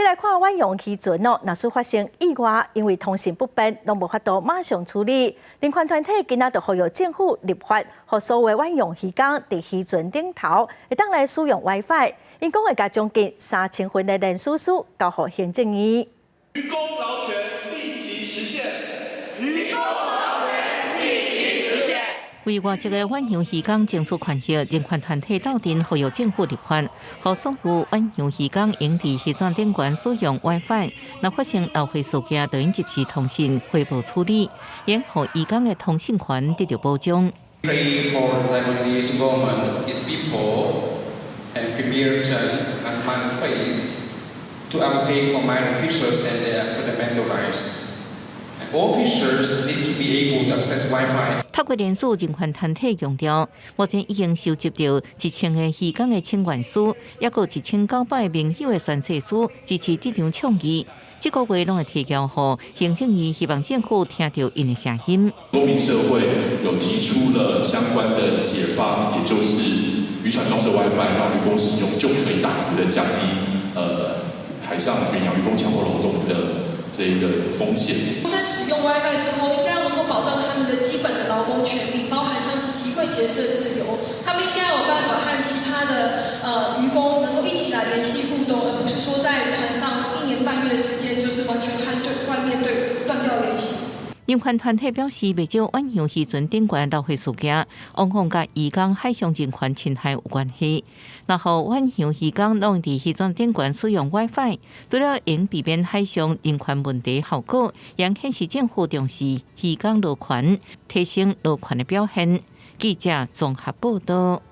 來看遠洋漁船哦，若是發生意外，因為通信不便，攏無法度馬上處理。人權團體今仔就呼籲政府立法，予所有遠洋漁工佇漁船頂頭會當來使用 WiFi。𪜶講會共將近3000份的聯署書交予行政院。漁工勞權立即實現。漁工勞權立即實現。為外籍的遠洋漁工爭取權益，人權團體鬥陣呼籲政府立法，予所有遠洋漁工應佇漁船頂懸使用 WiFi，若發生漏火事件，就應及時通訊匯報處理，應予漁工的通訊權得到保障。 Pray for Taiwanese government, its people, and Premier Chen Azman faith to advocate for migrant fishers and their fundamental rights. All fishers need to be able to access Wi-Fi. 透過聯署人權團體強調，目前已經收集到1000個漁工的請願書，抑閣1900個盟友的宣誓書，支持這場倡議。這個月攏會提交予行政院，希望政府聽著𪜶的聲音。公民社會有提出了相關的解方，也就是漁船裝設 WiFi，讓漁工使用，就可以大幅的降低海上遠洋漁工強迫勞動的這個風險。在使用 WiFi 之後，應該要能夠保障他們的基本的勞工權利，包含像是集會結社自由。他們應該有辦法和其他的漁工能夠一起來聯繫互動，而不是說在船上一年半月的時間，就是完全和對外面對斷掉聯繫。人權團體表示，袂少遠洋漁船頂懸漏火事件，往往佮漁工海上人權侵害有關係。若予遠洋漁工攏佇漁船頂懸使用 WiFi，除了會避免海上人權問題後果，也顯示政府重視漁工勞權，提升勞權的表現。記者綜合報道。